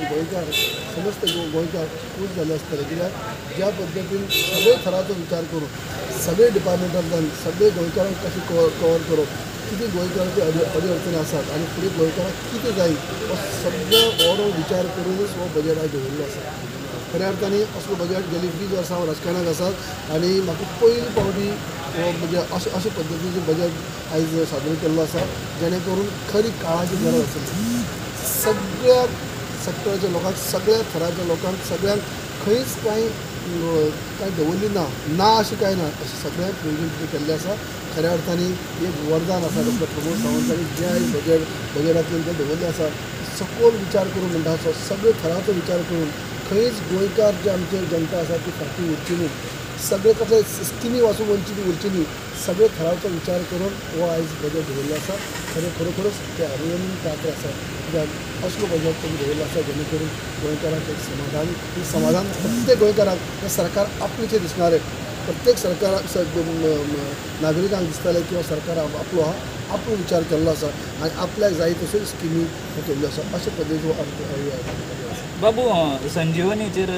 गोंयकार समस्त गोंयकार खूश जाले आसतले, कित्याक ज्या पद्दतीन सगळे थराचो विचार करून सगळे डिपार्टमेंटांतल्यान सगळे गोंयकारांक कशें कवर करप, कितें गोंयकारांची अडी अडचणी आसात आनी फुडें गोंयकारांक कितें जाय हो सगळो ओवरऑल विचार करूनच हो बजेट आयज दवरिल्लो आसा. खऱ्या अर्थान असलो बजेट गेली 20 वर्सां हांव राजकारणाक आसात आनी म्हाका पयली फावटी हो म्हणजे अशे अशे पद्दतीचें बजेट आयज सादर केल्लो आसा, जेणे करून खरी काळाची गरज आसली. सगळ्या सेक्टराच्या लोकांक, सगळ्या थराच्या लोकांक, सगळ्यांक खंयच कांय कांय दवरली ना, ना अशें कांय ना, अशें सगळ्यांक प्रोविजन तितून केल्लें आसा. खऱ्या अर्थान एक वरदान आसा डॉक्टर प्रमोद सावंत हांणी जें आयज बजेटांतल्यान तें दवरलें आसा, सखोल विचार करून म्हणटा असो सगळे थराचो विचार करून खंयच गोंयकार जे आमचे जनता आसा ती फाटीं उरची न्हू, सगळे कसले स्किमी वाचून वंचीत उरची न्ही, सगळे थराचो विचार करून हो आयज बजेट दवरिल्लो आसा. खरें खरोखरच तें अभिनंदन पात्र आसा, कित्याक असलो बजेट तेमी दवरिल्लो आसा जेणे करून गोंयकारांक एक समाधान, समाधान प्रत्येक गोंयकारांक हें सरकार आपलेचें दिसणारें, प्रत्येक सरकाराक नागरिकांक दिसतालें किंवा सरकार आपलो आहा, आपलो विचार केल्लो आसा आनी आपल्याक जाय तश्यो स्किमी केल्ल्यो आसा. अशे पद्दतीचो अर्थ बाबू संजीवनीचेर